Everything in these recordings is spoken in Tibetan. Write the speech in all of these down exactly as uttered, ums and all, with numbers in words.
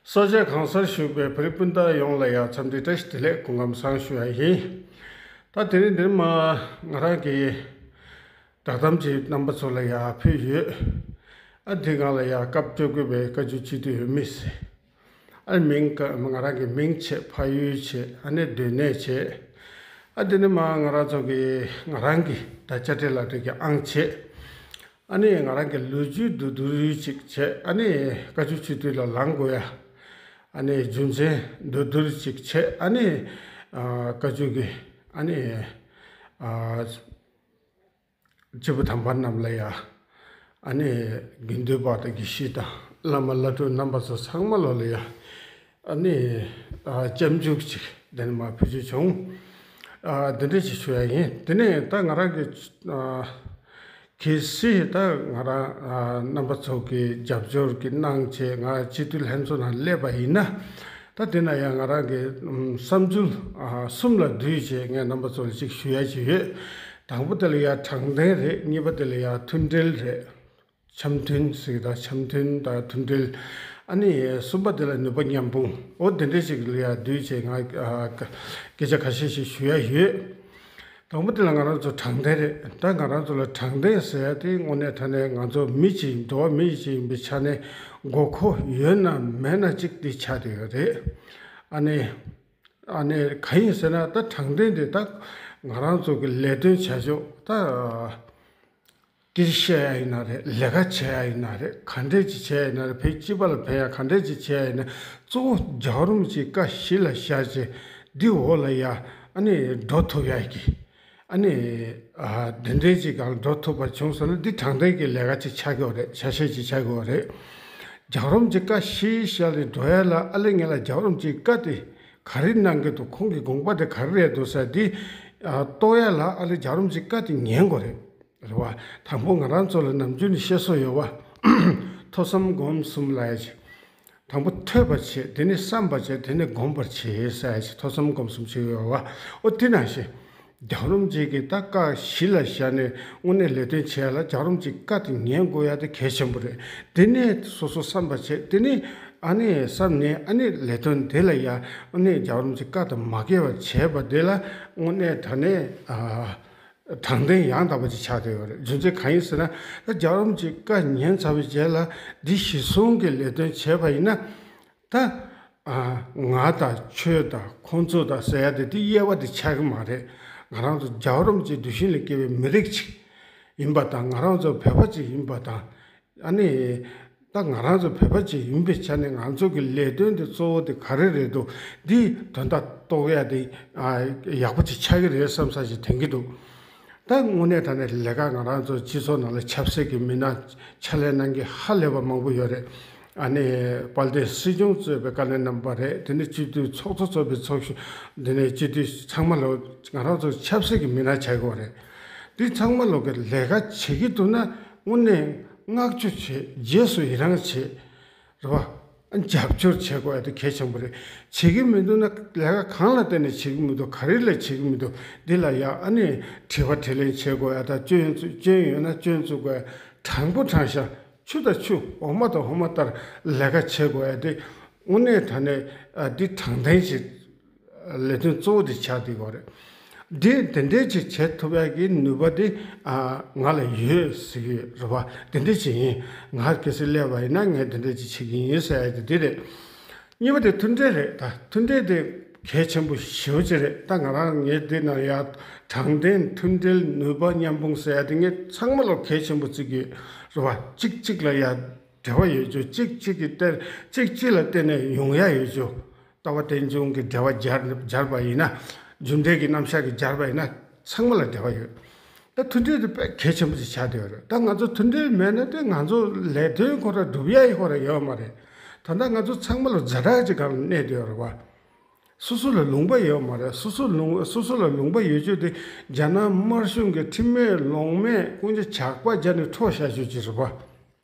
ས་ཆ་གང་སར་བཞུགས་པའི་བོད་རིགས་སྤུན་ཟླ་ཡོངས་ལ་ཡང་འཚམས་འདྲི་བཀྲ་ཤིས་བདེ་ལེགས་སྐུ་ཁམས་བཟང་ཞུ་ཡ་ཡིན། ད་དེ་རིང་འདིར་མ་ང་རང་གི་བསྒྲགས་གཏམ་ཅིག་རྣམ་པ་ཚོ་ལ་ཡང་ཕུལ་ཡོད། ཨ་འདི་སྒང་ལ་ཡང་སྐབས་བཅོ་དགོས་པའི་བཀའ་བཀྱོན་བྱེད་དུ་ཡོད་མི་ཟེར། ཨ་མིང་ཀ་ང་རང་གི་མིང་བྱས། ཕ་ཡུལ་བྱས། ཨ་ནི་སྡོད་གནས་བྱས། ཨ་འདི་ནི་མ་ང་རང་ཚོ་གི་ང་རང་གི་ད་དཔྱ་ཁྲལ་ལག་འབྲེལ་གྱི་ཨང་བྱས། ཨ་ནི་ང་རང་གི་ལོ་རྒྱུས་བསྡུ་བསྡུར་ཅིག་བྱས། ཨ་ནི་བཀའ་བཀྱོན་བྱེད་དུས་ལ་ལངས་དགོས་ཡ། ཨ་ནི་རྒྱུ་མཚན་བསྡུ་བསྡུར་ཅིག་བྱས། ཨ་ནི་ཨ་བཀའ་བཀྱོན་གྱི་ཨ་ནི་ཨ་སྤྱི་བོ་དམ་པ་རྣམས་ལ་ཡ། ཨ་ནི་དགེ་འདུན་པ་དང་དགེ་བཤེས་དང་བླ་མ་བླ་སྤྲུལ་རྣམ་པ་ཚོ་ཚང་མ་ལོ་ལ་ཡ། ཨ་ནི་ཨ་སྐྱབས་འཇུག་ཅིག་འདི་ནི་མ་ཕུལ་རྒྱུ་བྱུང་། ཨ་འདི་འདྲ་ཅིག་ཞུ་ཡ་ཡིན། དེ་ནས་ད་ང་རང་གི་ཨ་གལ་སྲིད་ད་ང་རང་ཨ་རྣམ་པ་ཚོ་གི་རྒྱབ་སྐྱོར་གྱི་གནང་བྱས་ང་སྤྱི་འཐུས་ལྷན་ཚོགས་ནང་སླེབས་པ་ཡིན་ན། ད་དེ་ན་ཡང་ང་རང་གི་ཨམ་བསམ་ཚུལ་ཨ་གསུམ་ལ་བསྡུས་བྱས་ངས་རྣམ་པ་ཚོ་ལ་ཅིག་ཞུ་ཡ་ཅིག་ཡོད། དང་པོ་དེ་ལ་ཡང་དྲང་བདེན་རེད། གཉིས་པ་དེ་ལ་ཡང་མཐུན་སྒྲིལ་རེད། འཆམ་མཐུན་ཟེར་གི་ད་འཆམ་མཐུན་དང་མཐུན་སྒྲིལ། ཨ་ནི་གསུམ་པ་དེ་ལ་ནུས་པ་མཉམ་སྤུངས། འོ་དེ་འདྲ་ཞིག་ལ་ཡང་བསྡུས་བྱས་ང་ཨ་སྐད་ཆ་ཁ་ཤས་ཤིག་ཞུ་ཡ་ཡོད། དང་པོ་དེ་ལ་ང་རང་ཚོ་དྲང་བདེན་རེད། ད་ང་རང་ཚོ་ལ་དྲང་བདེན་ཟེར་ཡ་དེ་དངོས་གནས་དྲང་གནས་ང་ཚོ་མི་གཅིག་འགྲོ་བ་མི་གཅིག་ཡིན་པའི་ཆ་ནས་དགོས་མཁོ་ཡོད་ན་མེད་ན་གཅིག་དེ་ཆགས་བསྡད་ཡོད་རེད། ཨ་ནི་ཨ་ནི་གང་ཡིན་ཟེར་ན་ད་དྲང་བདེན་དེ་ད་ང་རང་ཚོ་གི་ལས་དོན་བྱ་ཕྱོགས་ད། སྐད་ཆ་བཤད་ཡ་ཡིན་ན་རེད། ལས་ཀ་བྱེད་ཡ་ཡིན་ན་རེད། ག་འདྲས་ཅིག་བྱེད་ཡ་ཡིན་ན་རེད། བོད་སྤྱི་པ་ལ་ཕན་ཡ་ག་འདྲས་ཅིག་བྱེད་ཡ་ཡིན་ན་གཙོ་བོ་རྒྱལ་བ་རིན་པོ་ཆེའི་བཀའ་གཞི་ལ་བཞག་བྱས་འདི་འོག་ལ་ཡ་ཨ་ནི་འགྲོ་ཐུབ་ཡ་གི་ཨ་ནི་ཨ་འདི་འདྲས་ཅིག་གང་འགྲོ་ཐུབ་པ་བྱུང་སོང་ན་འདི་དྲང་བདེན་གྱི་ལས་ཀ་ཅིག་ཆགས་ཀྱི་ཡོད་རེད། ཆ་ཤས་ཅིག་ཆགས་ཀྱི་ཡོད་རེད། རྒྱལ་བ་རིན་པོ་ཆེའི་བཀའ་གཞི་བཞག་ནས་འགྲོ་ཡ་ལ་ཨ་ལེ་ངེད་ལ་རྒྱལ་བ་རིན་པོ་ཆེའི་བཀའ་དེ་ག་རེ་གནང་གི་འདུག་ཁོང་གི་དགོངས་པ་དེ་ག་རེ་རེད་འདུག་ཟེར་འདི་ཨ་རྟོགས་ཡ་ལ་ཨ་ལེ་རྒྱལ་བ་རིན་པོ་ཆེའི་བཀའ་དེ་ཉན་དགོས་རེད། རེད་བ། དང་པོ་ང་རང་ཚོ་ལ་ནམ་རྒྱུན་ནས་བཤད་སྲོལ་ཡོད་བ། ཐོས་བསམ་སྒོམ་གསུམ་ལབ་ཡ་ཅིག་དང་པོ་ཐོས་པ་བྱེད། དེ་ནས་བསམ་པ་བྱེད། དེ་ནས་སྒོམ་པར་བྱེད་ཟེར་ཡ་ཅིག་ཐོས་བསམ་སྒོམ་གསུམ་བྱེད་ཡོད་བ། ཨོ་དེ་ནང་བཞིན་རྒྱལ་བ་རིན་པོ་ཆེ་གི་ད་བཀའ་གཞི་ལ་བཞག་ནས་དངོས་གནས་ལས་དོན་བྱེད་ཡ་ལ་རྒྱལ་བ་རིན་པོ་ཆེའི་བཀའ་དེ་ཉན་དགོས་ཡ་དེ་གལ་ཆེན་པོ་རེད། དེ་ནས་སོ་སོ་བསམ་པ་བྱེད། དེ་ནས་ཨ་ནི་བསམ་ནས་ཨ་ནི་ལས་དོན་དེ་ལ་ཡ་ཨ་ནི་རྒྱལ་བ་རིན་པོ་ཆེའི་བཀའ་དང་མ་འགལ་བ་བྱས་པ་དེ་ལ་དངོས་གནས་དྲང་གནས་ཨ། དྲང་བདེན་ཡང་དག་པ་ཅིག་ཆགས་བསྡད་ཡོད་རེད། རྒྱུ་མཚན་གང་ཡིན་ཟེར་ན་ད་རྒྱལ་བ་རིན་པོ་ཆེའི་བཀའ་ཉན་ཚར་བའི་རྗེས་ལ་འདི་གཞི་བཟུང་གི་ལས་དོན་བྱས་པ་ཡིན་ན་ད་ཨ་ང་དང་ཁྱོད་དང་ཁོང་ཚོ་དང་ཟེར་ཡ་དེ་འདི་དབྱེ་བ་དེ་ཆགས་ཀྱི་མ་རེད། ང་རང་ཚོ་རྒྱལ་བ་རིན་པོ་ཆེའི་གདུལ་ཞིང་ལ་སྐྱེས་པའི་མི་རིགས་ཅིག་ཡིན་པ་དང་། ང་རང་ཚོ་བོད་པ་ཅིག་ཡིན་པ་དང་། ཨ་ནི། ད་ང་རང་ཚོ་བོད་པ་ཅིག་ཡིན་པའི་ཆ་ནས་ང་ཚོ་གི་ལས་དོན་དེ་གཙོ་བོ་དེ་ག་རེ་རེད་འདུག་འདི་དོན་དག་རྟོགས་ཡ་དེ་ཨ་ཡག་པོ་ཅིག་ཆགས་ཀྱི་རེད་བསམ་ས་ཞིག་དྲན་གྱི་འདུག་ད་དངོས་གནས་དྲང་གནས་ལས་ཀ་ང་རང་ཚོ་སྤྱི་ཚོགས་ནང་ལ་ཆབ་སྲིད་ཀྱི་མི་སྣ་ཕྱག་ལས་གནང་མཁན་ཧ་ལས་པ་མང་པོ་ཡོད་རེད། ཨ་ནི་དཔལ་ལྡན་སྲིད་སྐྱོང་གཙོས་པའི་བཀའ་བློན་རྣམ་པ་རེད། དེ་ནས་སྤྱི་འཐུས་ཚོགས་གཙོ་གཙོས་པའི་ཚོགས་གཞོན། དེ་ནས་སྤྱི་འཐུས་ཚང་མ་ལོ་ང་རང་ཚོ་ཆབ་སྲིད་ཀྱི་མི་སྣ་ཆགས་ཀྱི་ཡོད་རེད། འདི་ཚང་མ་ལོ་གི་ལས་ཀ་བྱེད་ཀྱི་འདུག་ན་དངོས་གནས་བསྔགས་བརྗོད་བྱེད། རྗེས་སུ་ཡི་རང་བྱེད། རེད་བ། རྒྱབ་སྐྱོར་བྱེད་དགོས་ཡ་དེ་གལ་ཆེན་པོ་རེད། བྱེད་ཀྱི་མི་འདུག་ན་ལས་ཀ་གང་ལ་བརྟེན་ནས་བྱེད་ཀྱི་མི་འདུག་ག་རེ་ལ་བྱེད་ཀྱི་མི་འདུག་འདི་ལ་ཡ་ཨ་ནི་དྲི་བ་དྲིས་ལན་བྱེད་དགོས་ཡ་དང་། སྐྱོན་སྐྱོན་ཡོད་ན་སྐྱོན་འཛུགས་དགོས་ཡ། དྲང་པོ་དྲང་བཞག་ཆུ་དང་ཆུ། འོ་མ་དང་འོ་མ་ལྟར་ལས་ཀ་བྱེད་དགོས་ཡ་དེ་དངོས་གནས་དྲང་གནས་ཨ་འདི་དྲང་བདེན་ཞིག་ལས་དོན་གཙོ་བོ་དེ་ཆགས་བསྡད་ཡོད་རེད། འདི་དེ་འདྲས་ཅིག་བྱེད་ཐུབ་ཡག་གི་ནུས་པ་དེ་ཨ་ང་ལ་ཡོད་ཟེར་གྱི་རེད་བ། དེ་འདྲས་ཅིག་ཡིན། ང་གལ་སྲིད་སླེབས་པ་ཡིན་ན་ངས་དེ་འདྲས་ཅིག་བྱེད་ཀྱི་ཡིན་ཟེར་ཡག་དེ་འདི་རེད། གཉིས་པ་དེ་མཐུན་སྒྲིལ་རེད། ད་མཐུན་སྒྲིལ་དེ་གལ་ཆེན་པོ་ཞེ་པོ་ཅིག་རེད། ད་ང་རང་ངས་འདི་ན་ཡ་དྲང་བདེན། མཐུན་སྒྲིལ། ནུས་པ་མཉམ་སྤུངས་ཟེར་ཡག་དེ་ངས་ཚང་མ་ལ་གལ་ཆེན་པོ་བརྩི་གི་རེད་བ། གཅིག་གཅིག་ལ་ཡ་འབྲེལ་བ་ཡོད་རྒྱུ། གཅིག་གཅིག་གི་བརྟེན་གཅིག་གཅིག་ལ་བརྟེན་ནས་ཡོང་ཡ་ཡོད་རྒྱུ། ལྟ་བ་རྟེན་འབྱུང་གི་འབྲེལ་བ་སྦྱར་སྦྱར་བ་ཡིན་ན། རྒྱུ་འབྲས་ཀྱི་རྣམ་གཞག་གི་སྦྱར་བ་ཡིན་ན་ཚང་མ་ལ་འབྲེལ་བ་ཡོད། ད་མཐུན་སྒྲིལ་དེ་དཔེ་གལ་ཆེན་པོ་ཞིག་ཆགས་བསྡད་ཡོད་རེད། ད་ང་ཚོ་མཐུན་སྒྲིལ་མེད་ན་དེ་ང་ཚོ་ལས་དོན་ཁོ་ར་སྒྲུབ་ཡ་ཡི་ཁོ་ར་ཡོད་མ་རེད། ད་ལྟ་ང་ཚོ་ཚང་མ་ལ་ཛ་དྲག་ཅིག་སྒང་ལ་གནས་བསྡད་ཡོད་རེད་བ། སོ་སོ་ལ་ལུང་པ་ཡོད་མ་རེད། སོ་སོ་ལུང་སོ་སོ་ལ་ལུང་པ་ཡོད་རྒྱུ་དེ་རྒྱ་ནག་དམར་གཞུང་གི་ཁྲིམས་མེད་ལུགས་མེད་ཀུན་སྤྱོད་ཇག་པ་སྦྱར་ནས་འཕྲོག་བཞག་རྒྱུ་ཅིག་རེད་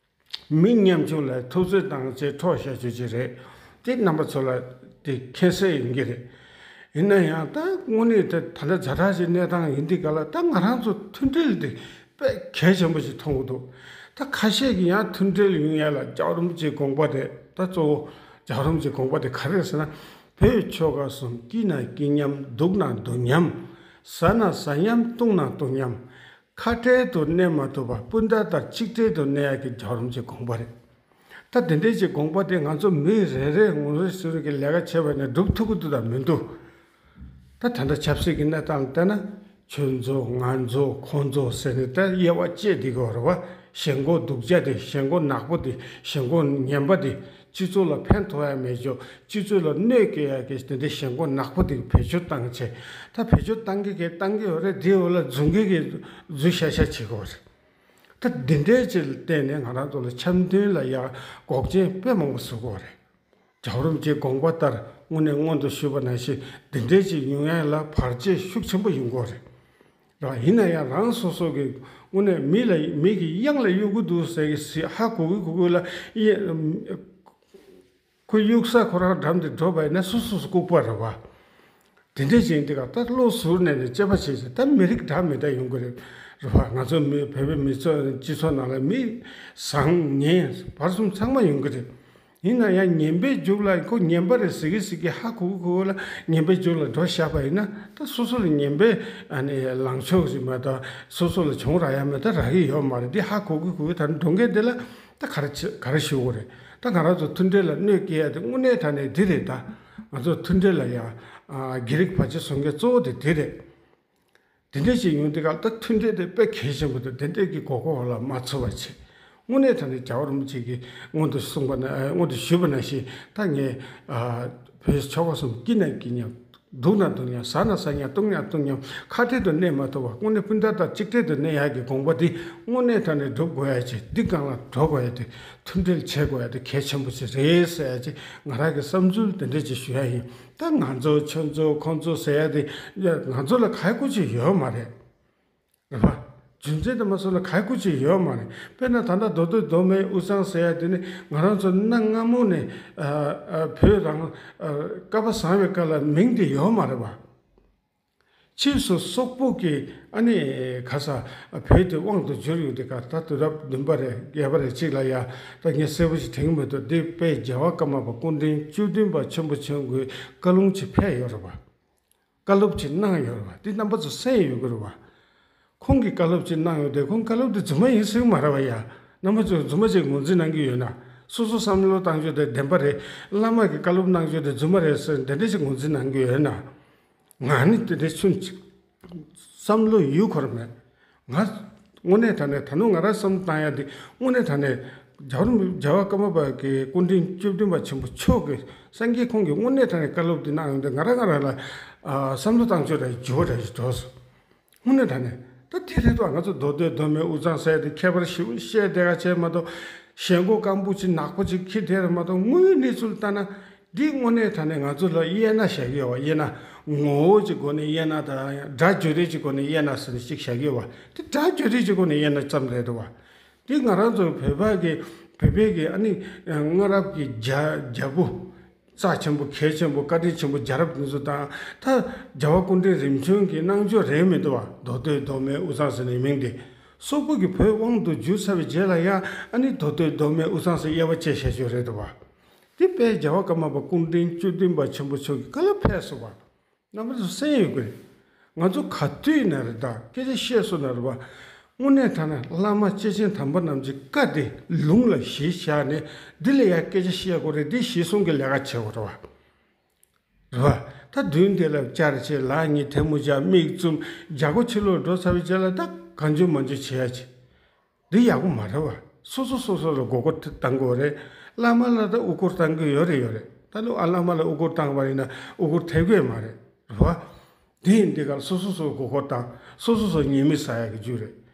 བ། མི་ཉམ་ཆུང་ལ་ཐུབ་ཚོད་བཏང་བྱས་འཕྲོག་བཞག་རྒྱུ་ཅིག་རེད། དེ་རྣམ་པ་ཚོ་ལ་དེ་མཁྱེན་གསལ་ཡིན་གྱི་རེད། ཡིན་ན་ཡང་ད་དངོས་གནས་དེ་ད་ལྟ་ཛ་དྲག་ཅིག་གནས་སྟངས་ཡིན་དུས་ག་ལ་ད་ང་རང་ཚོ་མཐུན་སྒྲིལ་དེ་དཔེ་གལ་ཆེན་པོ་ཞིག་མཐོང་གི་འདུག་ད་ཁ་ཤས་ཀྱིས་ཡང་མཐུན་སྒྲིལ་ཡོང་ཡ་ལ་རྒྱལ་བ་རིན་པོ་ཆེའི་དགོངས་པ་དེ་ད་གཙོ་བོ་ རྒྱལ་བ་རིན་པོ་ཆེའི་དགོངས་པ་དེ་ག་རེ་རེད་ཟེར་ན། བོད་ཆོལ་ཁ་གསུམ་སྐྱིད་ན་སྐྱིད་མཉམ་སྡུག་ན་སྡུག་མཉམ། ཟ་ན་ཟ་མཉམ་བཏུང་ན་བཏུང་མཉམ། ཁ་བྲལ་དུ་གནས་མ་ཐུབ་པ་སྤུན་ཟླ་ལྟར་གཅིག་བྲལ་དུ་གནས་ཡག་གི་རྒྱལ་བ་རིན་པོ་ཆེའི་དགོངས་པ་རེད། ད་དེ་འདྲའི་ཅིག་དགོངས་པ་དེ་ང་ཚོ་མི་རེ་རེ་ངོ་རེ་ཟུར་གྱི་ལས་ཀ་བྱས་པ་ནས་སྒྲུབ་ཐུབ་ཀྱི་འདུག་དང་མི་འདུག་ད་ད་ལྟ་ཆབ་སྲིད་ཀྱི་གནས་སྟངས་ལ་བལྟས་ན། ཁྱོད་ཚོ་ང་ཚོ་ཁོང་ཚོ་ཟེར་ནས་ད་དབྱེ་བ་བཅད་བསྡད་ཀྱི་ཡོད་རེད་བ། ཞེན་ཁོག་སྡུག་ཅག་དེ། ཞེན་ཁོག་ནག་པོ་དེ། ཞེན་ཁོག་ངན་པ་དེ། སྤྱི་ཚོགས་ལ་ཕན་ཐོགས་ཡ་མེད་ཅོག་སྤྱི་ཚོགས་ལ་གནོད་སྐྱེལ་ཡ་གི་དེ་འདྲའི་ཞེན་ཁོག་ནག་པོ་དེ་བེད་སྤྱོད་བཏང་བྱས། ད་བེད་སྤྱོད་བཏང་གི་གི་བཏང་གི་ཡོད་རེད། དེའི་འོག་ལ་རྫུན་གི་གི་རྫུན་ཤ་ཤ་བྱེད་ཀྱི་ཡོད་རེད། ད་འདི་འདྲའི་ཅིག་ལ་བརྟེན་ནས་ང་རང་ཚོ་ལ་འཆམ་མཐུན་ལ་ཡ་འགོག་རྐྱེན་དཔེ་མང་པོ་བཟོ་གི་ཡོད་རེད། རྒྱལ་བ་རིན་པོ་ཆེའི་དགོངས་པ་ལྟར་དངོས་གནས་སྔོན་དུ་ཞུས་པ་ནང་བཞིན་འདི་འདྲའི་ཅིག་ཡོང་ཡ་ལ་བར་ཆད་ཤུགས་ཆེན་པོ་ཡོང་གི་ཡོད་རེད། ར་ཡིན་ན་ཡང་རང་སོ་སོ་གི་དངོས་གནས་མི་ལ་མི་གི་གཡང་ལ་གཡོ་གི་འདུག་ཟེར་གི་ཟེར་ཧ་གོ་གི་གོ་གི་ལ་ཡེ། ཁོ་གཡུག་ས་ཁོ་རང་འགྲམ་དེ་འགྲོ་བ་ཡིན་ན་སོ་སོ་སོ་ལྐུགས་པ་རེད་བ། དེ་འདྲས་བྱས་འདི་ག་ད་བློ་གཟུར་ནས་ནས་དཔྱད་པ་བྱས་བྱས་ད་མི་རིགས་འདྲ་མི་འདྲ་ཡོང་གི་རེད། རེད་བ། ང་ཚོ་མི་བོད་པའི་མི་ཚོ་སྤྱི་ཚོགས་ནང་ལ་མི་བཟང་ངན་བར་གསུམ་ཚང་མ་ཡོང་གི་རེད། ཡིན་ན་ཡང་ངན་པའི་རྒྱུགས་ལ་ཁོ་ངན་པ་རེད་ཟེར་གི་ཟེར་གི་ཧ་གོ་གི་གོ་ལ་ངན་པའི་རྒྱུགས་ལ་འགྲོ་བཞག་པ་ཡིན་ན་ད་སོ་སོ་ལ་ངན་པའི་ཨ་ནི་ལངས་ཕྱོགས་ཟིན་མ་ད་སོ་སོ་ལ་གྱོང་རག་ཡ་མེད་ད་རག་གི་ཡོད་མ་རེད། འདི་ཧ་གོ་གི་གོ་གི་ད་འགྲོ་མཁན་དེ་ལ། ད་ག་རེ་བྱེད་ག་རེ་ཞུ་དགོས་རེད། ད་ང་རང་ཚོ་མཐུན་སྒྲིལ་ལ་གནོད་སྐྱེལ་ཡ་དེ་དངོས་གནས་དྲང་གནས་འདི་རེད། ད་ང་ཚོ་མཐུན་སྒྲིལ་ལ་ཡང་སྒེར་རིགས་བར་ཆད་བཟོ་མཁན་གཙོ་བོ་དེ་འདི་རེད། དེ་འདྲས་ཞིག་ཡོང་དུས་སྐབས་ད་མཐུན་སྒྲིལ་དེ་དཔེ་གལ་ཆེན་པོ་དང་དེ་འདྲས་ཀྱི་དགོས་མཁོ་ལ་མ་ཚོར་བ་བྱེད། དངོས་གནས་དྲང་གནས་རྒྱལ་བ་རིན་པོ་ཆེ་གིས་སྔོན་དུ་གསུངས་པ་ན་སྔོན་དུ་ཞུས་པ་ནང་བཞིན་ད་ངས་བོད་ཆོལ་ཁ་གསུམ་སྐྱིད་ན་སྐྱིད་མཉམ། སྡུག་ན་སྡུག་མཉམ། ཟ་ན་ཟ་མཉམ། བཏུང་ན་བཏུང་མཉམ། ཁ་བྲལ་དུ་གནས་མ་ཐུབ་པ་དངོས་གནས་སྤུན་ཟླ་དང་གཅིག་བྲལ་དུ་གནས་ཡག་གི་དགོངས་པ་འདི་དངོས་གནས་དྲང་གནས་སྒྲུབ་དགོས་ཡ་ཅིག་འདི་སྒང་ལ་འགྲོ་དགོས་ཡ་དེ་མཐུན་སྒྲིལ་བྱེད་དགོས་ཡ་དེ་གལ་ཆེན་པོ་ཞིག་རེད་ཟེར་ཡ་ཅིག་ང་རང་གི་བསམ་ཚུལ་དེ་འདྲ་ཅིག་ཞུ་ཡ་ཡིན། ད་ང་ཚོ་ཁྱོད་ཚོ་ཁོང་ཚོ་ཟེར་ཡ་དེ་ང་ཚོ་ལ་ག་ཡ་སྐུ་ཅིག་ཡོད་མ་རེད། རེད་པ། རྒྱུ་མཚན་དེ་མ་སོང་ལ་ག་ཡ་སྐུ་ཅིག་ཡོད་མ་རེད། དཔེར་ན་ད་ལྟ་མདོ་སྟོད་མདོ་སྨད་དབུས་གཙང་ཟེར་ཡ་དེ་ནི་ང་རང་ཚོ་གནའ་སྔ་མོ་ནས་ཨ་ཨ་བོད་རང་ཨ་བསྐལ་པ་བཟང་བའི་སྐབས་ལ་མིང་དེ་ཡོད་མ་རེད་པ། ཕྱིས་སུ་སོག་པོ་གིས་ཨ་ནི་ག་ས་བོད་དེ་དབང་དུ་བསྒྱུར་ཡོང་དུས་ག་ད་དུས་རབས་བདུན་པ་རེད་བརྒྱད་པ་རེད་ཅིག་ལ་ཡ་ད་ངས་གསལ་པོ་ཞིག་དྲན་གྱི་མི་འདུག་འདི་དཔལ་རྒྱལ་བ་ཀརྨ་པ་སྐུ་ཕྲེང་བཅུ་བདུན་པ་ཆེན་པོ་མཆོག་གིས་བཀའ་ལུང་ཅིག་ཕེབས་ཡོད་རེད་པ། བཀའ་སློབ་ཅིག་གནང་ཡོད་རེད་བ། འདི་རྣམ་པ་ཚོ་གསན་ཡོད་ཀྱི་རེད་བ། ཁོང་གིས་བཀའ་སློབ་ཅིག་གནང་ཡོད་དེ་ཁོང་བཀའ་སློབ་དེ་རྫུན་མ་ཡིན་ཟེར་གྱི་མ་རེད་བ་ཡ། རྣམ་པ་ཚོས་རྫུན་མ་ཅིག་ངོས་འཛིན་གནང་གི་ཡོད་ན། སོ་སོ་བསམ་བློ་བཏང་ཕྱོགས་དེ་བདེན་པ་རེད། བླ་མ་གིས་བཀའ་སློབ་གནང་ཕྱོགས་དེ་རྫུན་མ་རེད་ཟེར་དེ་འདྲ་ཞིག་ངོས་འཛིན་གནང་གི་ཡོད་ན། ང་ནི་དེ་འདྲ་ཆུན་ཅིག་བསམ་བློ་ཡོད་ཁོ་ར་མེད། ང་དངོས་གནས་དྲང་གནས་ད་ནུ་ང་རང་བསམ་བློ་བཏང་ཡ་དེ་དངོས་གནས་དྲང་གནས་རྒྱལ་བ་རིན་པོ་རྒྱལ་བ་ཀརྨ་པ་གི་སྐུ་ཕྲེང་བཅུ་བདུན་པ་ཆེན་པོ་མཆོག་གི་སངས་རྒྱས་ཁོང་གིས་དངོས་གནས་དྲང་གནས་བཀའ་སློབ་དེ་གནང་ཡོང་དུས་ང་རང་ང་རང་ལ་ཨ་བསམ་བློ་བཏང་ཕྱོགས་ར་འགྱུར་བ་ར་ཞིག་འགྲོ་སོང་། དངོས་གནས་དྲང་གནས་ད་དེ་རེད་དོ། ང་ཚོ་མདོ་སྟོད་མདོ་སྨད་དབུས་གཙང་ཟེར་ཡ་དེ་ཁྱད་པར་ཞེ་པོ་བཤད་བསྡད་ཡ་བྱས་མ་གཏོགས་ཞེན་ཁོག་སྐམ་པོ་ཅིག་ནག་པོ་ཅིག་འཁྱེར་བསྡད་ཡ་མ་གཏོགས་དངོས་ཡོད་གནས་ཚུལ་ལྟར་ན། འདི་དངོས་གནས་དྲང་གནས་ང་ཚོ་ལ་དབྱེ་ན་བཞག་གི་ཡོད་པ། དབྱེ་ན་ངོ་བོ་གཅིག་སྒོ་ནས་དབྱེ་ན་དང་སྒྲ་བརྗོད་རིགས་གཅིག་སྒོ་ནས་དབྱེ་ན་ཟེར་ནས་གཅིག་བཞག་གི་ཡོད་པ། འདི་སྒྲ་བརྗོད་རིགས་གཅིག་སྒོ་ནས་དབྱེ་ན་ཙམ་རེད་འདུག་བ། འདི་ང་རང་ཚོ་བོད་པ་གི་བོད་པའི་གི་ཨ་ནི་སྔ་རབས་ཀྱི་རྒྱ་རྒྱལ་པོ་རྩ་ཆེན་པོ་གལ་ཆེན་པོ་བཀའ་དྲིན་ཆེན་པོ་རྒྱལ་རབས་འདི་ཚོ་དང་ད་རྒྱལ་བ་སྐུ་ཕྲེང་རིམ་བྱོན་གྱི་གནང་ཕྱོགས་རེད་མི་འདུག་བ། མདོ་སྟོད་མདོ་སྨད་དབུས་གཙང་ཟེར་ནས་མིང་འདི་སོག་པོ་གི་བོད་དབང་དུ་བསྒྱུར་ཚར་བའི་རྗེས་ལ་ཡང་ཨ་ནི་མདོ་སྟོད་མདོ་སྨད་དབུས་གཙང་ཟེར་དབྱེ་བ་བཅད་བཞག་ཕྱོགས་རེད་འདུག་བ། འདི་དཔལ་རྒྱལ་བ་ཀརྨ་པ་སྐུ་ཕྲེང་བཅུ་བདུན་པ་ཆེན་པོ་མཆོག་གི་བཀའ་སློབ་ཕེབས་སོང་བ། རྣམ་པ་ཚོ་གསན་ཡོད་ཀྱི་རེད། ང་ཚོ་ག་དུས་ཡིན་ན་རེད་ད་སྐད་ཆ་བཤད་སོང་ན་རེད་བ། དངོས་གནས་དྲང་གནས་བླ་མ་སྐྱེས་ཆེན་དམ་པ་རྣམས་ཀྱི་བཀའ་དེ་ལུང་ལ་གཞི་བཞག་ནས་འདི་ལ་ཡང་སྐད་ཆ་བཤད་དགོས་རེད། འདི་གཞི་བཟུང་གི་ལས་ཀ་བྱེད་དགོས་རེད་བ། རེད་བ། ད་མདུན་དེ་ལ་བཅར་བྱས་ལག་གཉིས་ཐལ་མོ་སྦྱར་མིག་བཙུམ་རྒྱ་སྒོ་ཕྱི་ལོགས་འགྲོ་ཚར་བའི་རྗེས་ལ་ད་གང་བྱུང་མང་བྱུང་བྱེད་ཡ་ཅིག་འདི་ཡག་པོ་མ་རེད་བ། སོ་སོ་སོ་སོ་ལ་མགོ་སྐོར་བཏང་དགོས་རེད། བླ་མ་ལ་ད་དབུ་སྐོར་བཏང་གི་ཡོད་རེད་ཡོད་རེད། ད་ལོ་ཨ་བླ་མ་ལ་དབུ་སྐོར་བཏང་བ་ཡིན་ན་དབུ་སྐོར་ཐེབས་ཀྱི་མ་རེད་རེད་བ། དེ་ཡིན་དུས་ག་ལ་སོ་སོ་སོ་མགོ་སྐོར་བཏང་སོ་སོ་སོ་ཉེས་མིང་ཟ་ཡག་གི་རྒྱུ་རེད།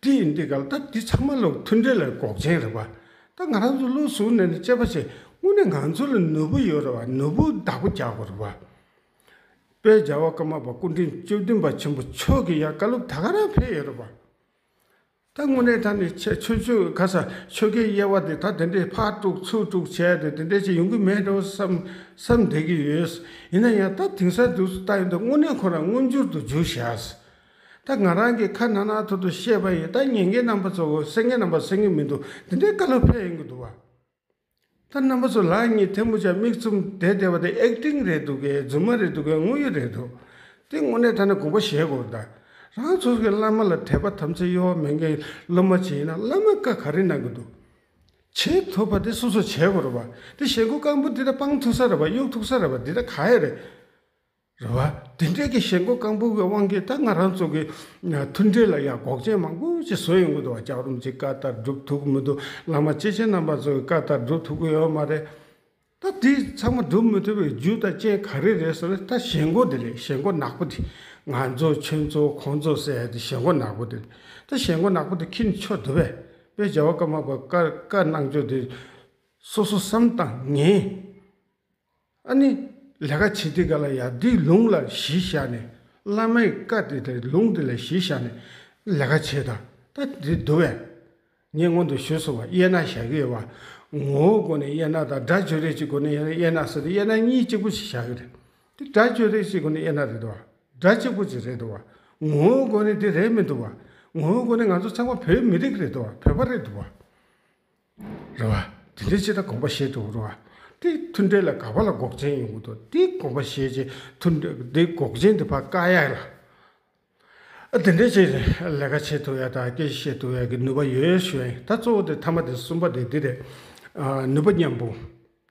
དེ་ཡིན་དུས་ག་ལ་ད་འདི་ཚང་མ་ལ་མཐུན་སྒྲིལ་ལ་འགོག་རྐྱེན་རེད་བ། ད་ང་རང་ཚོ་བློ་གཟུར་ནས་ནས་དཔྱད་པ་བྱས་དངོས་གནས་ང་ཚོ་ལ་ནོར་བུ་ཡོད་རེད་བ། ནོར་བུ་བདག་པོ་རྒྱག་དགོས་རེད་བ། དཔལ་རྒྱལ་བ་ཀརྨ་པ་སྐུ་ཕྲེང་བཅུ་བདུན་པ་ཆེན་པོ་མཆོག་གིས་ཡང་བཀའ་སློབ་ད་ག་རང་ཕེབས་ཡོད་རེད་བ། ད་དངོས་གནས་ད་ནི་ཆོས་ཆོས་ཆོས་ག་ས་ཆོས་ཀའི་དབྱེ་བ་དེ་ད་དེ་འདྲས་ཕར་དཀྲུག་ཚུར་དཀྲུག་བྱས་ཏེ་དེ་འདྲས་ཅིག་ཡོང་གི་མེད་འགྲོ་བསམ་བསམ་བསྡད་ཀྱི་ཡོད། ཡིན་ན་ཡང་ད་དེང་སང་དུས་སུ་ལྟ་ཡོང་དུས་དངོས་གནས་ཁོ་རང་མངོན་གྱུར་དུ་འགྱུར་བཞག་ད་ང་རང་གིས་ཁ་ནང་ན་ཐོག་ཏུ་བཤད་པ་ཡིན། ད་ཉན་མཁན་རྣམ་པ་ཚོ་གསན་མཁན་རྣམ་པ་གསན་གྱི་མི་འདུག་དེ་འདྲའི་བཀའ་སློབ་ཕེབས་ཡོང་གི་འདུག་བ། ད་རྣམ་པ་ཚོ་ལག་གཉིས་ཐལ་མོ་སྦྱར་མིག་བཙུམ་བསྡད་བསྡད་པ་དེ་ཨེག་ཊིང་རེད་འདུག་གས། རྫུན་མ་རེད་འདུག་གས། དངོས་ཡོད་རེད་འདུག། དེ་དངོས་གནས་ཐ་ན་དགོངས་པ་བཞེས་དགོས་རེད་ད། རང་ཚོ་གི་བླ་མ་ལ་དད་པ་དམ་ཚིག་གཡོ་བ་མེད་མཁན་སློབ་མ་ཅིག་ཡིན་ན་བླ་མས་བཀའ་ག་རེ་གནང་གི་འདུག། བྱེད་ཐུབ་པ་དེ་སོ་སོས་བྱེད་དགོས་རེད་བ། དེ་ཞེན་ཁོག་སྐམ་པོ་འདི་འདྲ་སྤང་ཐུབ་ས་རེད་བ། གཡུག་ཐུབ་ས་རེད་བ། འདི་འདྲ་ག་ཡོད་རེད། རེད་བ། དེ་འདྲའི་གི་ཞེན་ཁོག་སྐམ་པོ་གི་དབང་གིས་ད་ང་རང་ཚོ་གི་མཐུན་འབྲེལ་ལ་ཡང་འགོག་རྐྱེན་མང་པོ་ཞིག་བཟོས་ཡོང་གི་འདུག་བ། ལྕགས་རོམ་གྱི་བཀའ་ལྟར་སྒྲུབ་ཐུབ་ཀྱི་མི་འདུག། བླ་མ་སྐྱེས་ཆེན་རྣམ་པ་ཚོ་གི་བཀའ་ལྟར་སྒྲུབ་ཐུབ་ཀྱི་ཡོད་མ་རེད། ད་དེ་ཚང་མ་སྒྲུབ་མི་ཐུབ་པའི་རྒྱུ་དང་རྐྱེན་ག་རེ་རེད་ཟེར་ན། ད་ཞེན་ཁོག་དེ་རེད། ཞེན་ཁོག་ནག་པོ་དེ། ང་ཚོ་ཁྱོད་ཚོ་ཁོང་ཚོ་ཟེར་ཡ་དེ་ཞེན་ཁོག་ནག་པོ་དེ་རེད། ད་ཞེན་ཁོག་ནག་པོ་དེ་འཁྱེར་ནས་ཆོག་འདུག་པས། དཔེ་རྒྱལ་བ་ཀརྨ་པ་བཀའ་བཀའ་གནང་ཕྱོགས་དེ་སོ་སོ་བསམ་བཏང་ངེས། ཨ་ནི་ལས་ཀ་བྱེད་དུས་ག་ལ་ཡ་འདི་ལུང་ལ་གཞི་བཞག་ནས། བླ་མའི་བཀའ་དེ་དེ་ལུང་དེ་ལ་གཞི་བཞག་ནས་ལས་ཀ་བྱེད་དང་། ད་འདི་འདུག་པས། ངས་སྔོན་དུ་ཞུས་སོང་བ། དབྱེ་ན་བཞག་གི་ཡོད་བ། ངོ་བོའི་སྒོ་ནས་དབྱེ་ན་དང་སྒྲ་བརྗོད་རིགས་ཀྱི་སྒོ་ནས་དབྱེ་ན་ཟེར་ཏེ། དབྱེ་ན་གཉིས་གཅིག་པུ་ཞིག་བཞག་གི་རེད། དེ་སྒྲ་བརྗོད་རིགས་ཀྱི་སྒོ་ནས་དབྱེ་ན་རེད་འདུག་བ། སྒྲ་གཅིག་པུ་ཅིག་རེད་འདུག་བ། ངོ་བོའི་སྒོ་ནས་དེ་རེད་མི་འདུག་བ། ངོ་བོའི་སྒོ་ནས་ང་ཚོ་ཚང་མ་བོད་མི་རིགས་རེད་འདུག་བ། བོད་པ་རེད་འདུག་བ། རེད་བ། དེ་འདྲའི་ཅིག་ད་དགོངས་པ་བཞེས་ཐུབ་རེད་བ། དེ་མཐུན་འབྲེལ་ལ་ག་པ་ལ་འགོག་རྐྱེན་ཡོང་གི་འདུག། དེ་དགོངས་པ་བཞེས་བྱས། མཐུན་འབྲེལ་དེ་འགོག་རྐྱེན་དེ་ཕར་བཀག་ཡ་ལ། ཨ། དེ་འདྲའི་ཅིག་ལས་ཀ་བྱེད་ཐུབ་ཡ་དང་སྐད་ཆ་བཤད་ཐུབ་ཡ་གི་ནུས་པ་ཡོད་ཞུ་ཡ་ཡིན། ད་གཙོ་བོ་དེ་ཐ་མ་དེ་གསུམ་པ་དེ་འདི་རེད། ཨ། ནུས་པ་མཉམ་སྤུངས།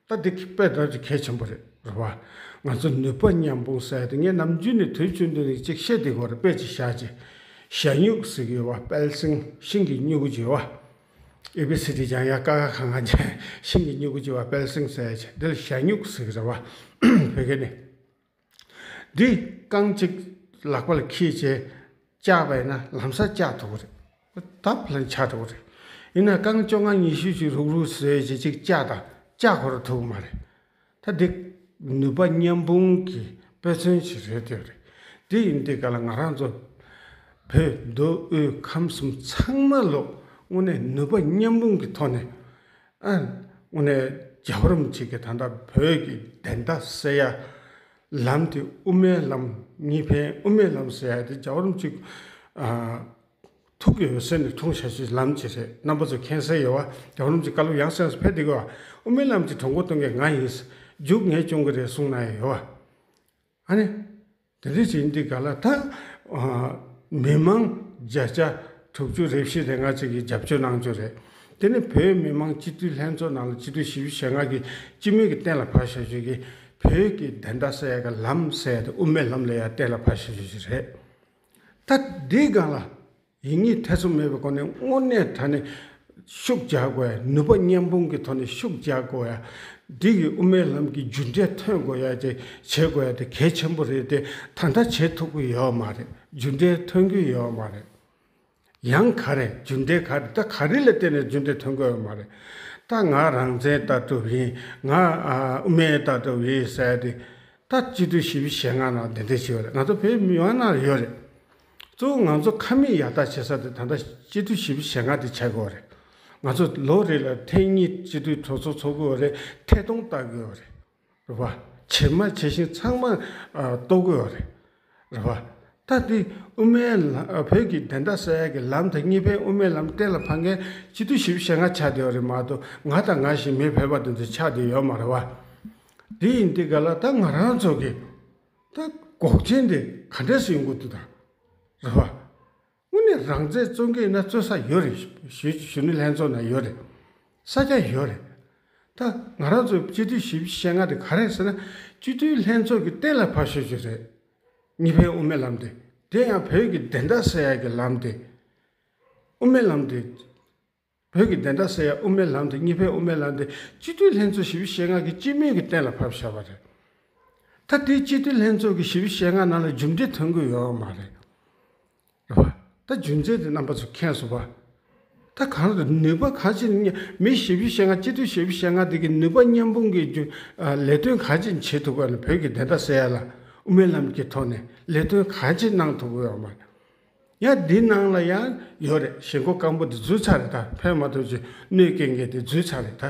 ད་འདི་དཔེ་ལྟ་ཅིག་གལ་ཆེན་པོ་རེད། རེད་བ། ང་ཚོ་ནུས་པ་མཉམ་སྤུངས་ཟེར་ཡ་དེ་ངས་ནམ་རྒྱུན་ནས་དུས་རྒྱུན་དུ་ནས་ཅིག་བཤད་བསྡད་ཀྱི་ཡོད་རེད། དཔེ་ཅིག་བཞག་ཅིག། ཞྭ་སྨྱུག་ཟེར་གྱི་ཡོད་བ། དཔལ་སེང་ཤིང་གི་སྨྱུ་གུ་ཅིག་ཡོད་བ། ཨེ་བི་སི་ཌི་སྦྱང་ཡ་ཀ་ཁ་གང་ག་སྦྱང་ཤིང་གི་སྨྱུ་གུ་ཅིག་ཡོད་བ། དཔལ་སེང་ཟེར་ཡ་ཅིག། འདི་ལ་ཞྭ་སྨྱུག་ཟེར་གྱི་རེད་བ། བོད་སྐད་ནས། འདི་རྐང་གཅིག་ལག་པ་ལ་འཁྱེར་བྱས་བཅག་པ་ཡིན་ན་ལམ་སང་བཅག་ཐུབ་ཀྱི་རེད། ད་ཕར་ལ་ཆག་འགྲོ་གི་རེད། ཡིན་ན་རྐང་བཅོ་ལྔ་ཉི་ཤུ་ཅིག་རུག་རུག་བཟོས་བྱས་ཅིག་བཅག་དང་བཅག་ཁོ་རང་ཐུབ་ཀྱི་མ་རེད། ད་འདི་ནུས་པ་མཉམ་སྤུངས་ཀྱི་དཔེ་མཚོན་ཞིག་རེད་དེ་རེད། དེ་ཡིན་དུས་ག་ལ་ང་རང་ཚོ་བོད་མདོ་དབུས་ཁམས་གསུམ་ཚང་མ་ལོ་དངོས་གནས་ནུས་པ་མཉམ་སྤུངས་ཀྱི་ཐོག་ནས། ཨ། དངོས་གནས་རྒྱལ་བ་རིན་པོ་ཆེ་གིས་ད་ལྟ་བོད་ཀྱི་བདེན་མཐའ་གསལ་ཡ་ལམ་དེ་དབུ་མའི་ལམ། གཉིས་ཕན་དབུ་མའི་ལམ་ཟེར་ཡ་དེ་རྒྱལ་བ་རིན་པོ་ཆེ། ཨ། ཐུགས་ཀྱི་འོད་ཟེར་ནས་འཁྲུངས་བཞག་ཤོས་ལམ་ཅིག་རེད། རྣམ་པ་ཚོ་མཁྱེན་གསལ་ཡོད་བ། རྒྱལ་བ་རིན་པོ་ཆེ་བཀའ་སློབ་ཡང་སེ་ཡང་སེ་ཕེབས་བསྡད་ཀྱི་ཡོད་བ། དབུ་མའི་ལམ་གྱི་གྲོས་འགོ་གཏོང་མཁན་ང་ཡིན། མཇུག་ངས་སྐྱོང་གི་རེད་གསུངས་གནང་ཡ་ཡོད་བ། ཨ་ནི། དེ་འདྲ་ཞིག་ཡིན་དུས་ག་ལ་ད། ཨ། མི་མང་བརྒྱ་ཆ་དྲུག་ཅུ་རེ་བཞི་རེ་ལྔ་ཅིག་གིས་རྒྱབ་སྐྱོར་གནང་རྒྱུ་རེད། དེ་ནི་བོད་མི་མང་སྤྱི་འཐུས་ལྷན་ཚོགས་ནང་ལ་སྤྱི་འཐུས་བཞི་བཅུ་ཞེ་ལྔ་གིས་སྤྱི་མོས་ཀྱིས་གཏན་ལ་ཕབ་བཞག་རྒྱུ་གི་བོད་ཀྱི་བདེན་མཐའ་གསལ་ཡ་གི་ལམ་ཟེར་ཡ་དེ་དབུ་མའི་ལམ་ལ་ཡ་གཏན་ལ་ཕབ་བཞག་རྒྱུ་ཞིག་རེད། ད་འདིའི་སྒང་ལ། ཡིན་ངེས་ཐེ་ཚོམ་མེད་པའི་སྒོ་ནས་དངོས་གནས་དྲང་གནས་ཤུགས་རྒྱག་དགོས་ཡ། ནུས་པ་མཉམ་སྤུངས་ཀྱི་ཐོག་ནས་ཤུགས་རྒྱག་དགོས་ཡ། འདི་གི་དབུ་མའི་ལམ་གྱི་རྒྱུ་འབྲས་ཐོན་དགོས་ཡ་དེ་བྱེད་དགོས་ཡ་དེ་གལ་ཆེན་པོ་རེད་དེ། ད་ལྟ་བྱེད་ཐུབ་ཀྱི་ཡོད་མ་རེད། རྒྱུ་འབྲས་ཐོན་གྱི་ཡོད་མ་རེད། ཡང་ག་རེ་རྒྱུ་འབྲས་ག་རེ། ད་ག་རེ་ལ་བརྟེན་ནས་རྒྱུ་འབྲས་ཐོན་གྱི་ཡོད་མ་རེད། ད་ང་རང་བཙན་ལྟ་གྲུབ་ཡིན། ང་ཨ་དབུ་མའི་ལྟ་གྲུབ་ཡིན་ཟེར་ཡ་དེ། ད་སྤྱི་འཐུས་བཞི་བཅུ་ཞེ་ལྔ་ནང་དེ་འདྲ་ཞིག་ཡོད་རེད། ང་ཚོ་བོད་མི་མང་ནང་ཡོད་རེད། གཙོ་བོ་ང་ཚོ་ཁ་མིག་ཡར་ལྟ་བྱེད་ས་དེ་ད་ལྟ་སྤྱི་འཐུས་བཞི་བཅུ་ཞེ་ལྔ་དེ་ཆགས་ཀྱི་ཡོད་རེད། ང་ཚོ་ལོ་རེ་ལ་ཐེངས་གཉིས་སྤྱི་འཐུས་གྲོས་ཚོགས་ཚོགས་ཀྱི་ཡོད་རེད། ཐད་གཏོང་བལྟ་གི་ཡོད་རེད། རེད་པ། བྱེ་མ་བྱེ་ཞིང་ཚང་མ་ཨ་གཏོར་གི་ཡོད་རེད། རེད་པ། ད་འདི་དབུ་མའི་ལ་བོད་ཀྱི་བདེན་མཐའ་གསལ་ཡག་གི་ལམ་དང་གཉིས་ཕན་དབུ་མའི་ལམ་གཏན་ལ་ཕབ་མཁན་སྤྱི་འཐུས་བཞི་བཅུ་ཞེ་ལྔ་ཆགས་བསྡད་ཡོད་རེད་མ་གཏོགས། ང་དང་ང་བཞིན་མི་ཕལ་པ་དེ་ཚོ་ཆགས་བསྡད་ཡོད་མ་རེད་པ། འདི་ཡིན་དུས་ག་ལ་ད་ང་རང་ཚོ་གི་ད་འགོག་རྐྱེན་དེ་ག་འདྲས་སེ་ཡོང་གི་འདུག་ད། རེད་པ། དངོས་གནས་རང་བཙན་རྩོད་མཁན་ཡིན་ན་རྩོད་ས་ཡོད་རེད། གཞོན་གཞོན་ནུ་ལྷན་ཚོགས་ནང་ཡོད་རེད། ས་ཆ་ཡོད་རེད། ད་ང་རང་ཚོའི་སྤྱི་འཐུས་བཞི་བཅུ་ཞེ་ལྔ་དེ་ག་རེ་ཟེར་ན། སྤྱི་འཐུས་ལྷན་ཚོགས་ཀྱིས་གཏན་ལ་ཕབ་ཤོག་ཅིག་རེད། གཉིས་ཕན་དབུ་མའི་ལམ་དེ། དེ་ཡང་བོད་ཀྱི་བདེན་མཐའ་གསལ་ཡག་གི་ལམ་དེ། དབུ་མའི་ལམ་དེ། བོད་ཀྱི་བདེན་མཐའ་གསལ་ཡག་དབུ་མའི་ལམ་དེ། གཉིས་ཕན་དབུ་མའི་ལམ་དེ་སྤྱི་འཐུས་ལྷན་ཚོགས་བཞི་བཅུ་ཞེ་ལྔ་གིས་སྤྱི་མོས་ཀྱིས་གཏན་ལ་ཕབ་བཞག་པ་རེད། ད་དེ་སྤྱི་འཐུས་ལྷན་ཚོགས་ཀྱི་བཞི་བཅུ་ཞེ་ལྔ་ནང་ལ་རྒྱུ་འབྲས་ཐོན་གྱི་ཡོད་མ་རེད། རེད་པ། ད་རྒྱུ་མཚན་དེ་རྣམ་པ་ཚོ་མཁྱེན་སོང་པ། ད་གང་ལྟར་ནུས་པ་ག་ཅིག་ནི་མི་བཞི་བཅུ་ཞེ་ལྔ། སྤྱི་འཐུས་བཞི་བཅུ་ཞེ་ལྔ་དེ་གི་ནུས་པ་མཉམ་སྤུངས་ཀྱི་རྒྱུ་ཨ་ལས་དོན་ག་ཅིག་བྱེད་ཐུབ་པ་ནི། བོད་ཀྱི་བདེན་མཐའ་གསལ་ཡག་ལ་དབུ་མའི་ལམ་གྱི་ཐོག་ནས་ལས་དོན་ག་ཅིག་གནང་ཐུབ་ཀྱི་ཡོད་མ་རེད། ཡང་འདི་ནང་ལ་ཡང་ཡོད་རེད། ཞེན་ཁོག་སྐམ་པོ་དེ་འཛུལ་ཚར་རེད། ད་ཕན་མ་ཐོགས་ཀྱི་གནོད་སྐྱེལ་མཁན་དེ་འཛུལ་ཚར་རེད། ད་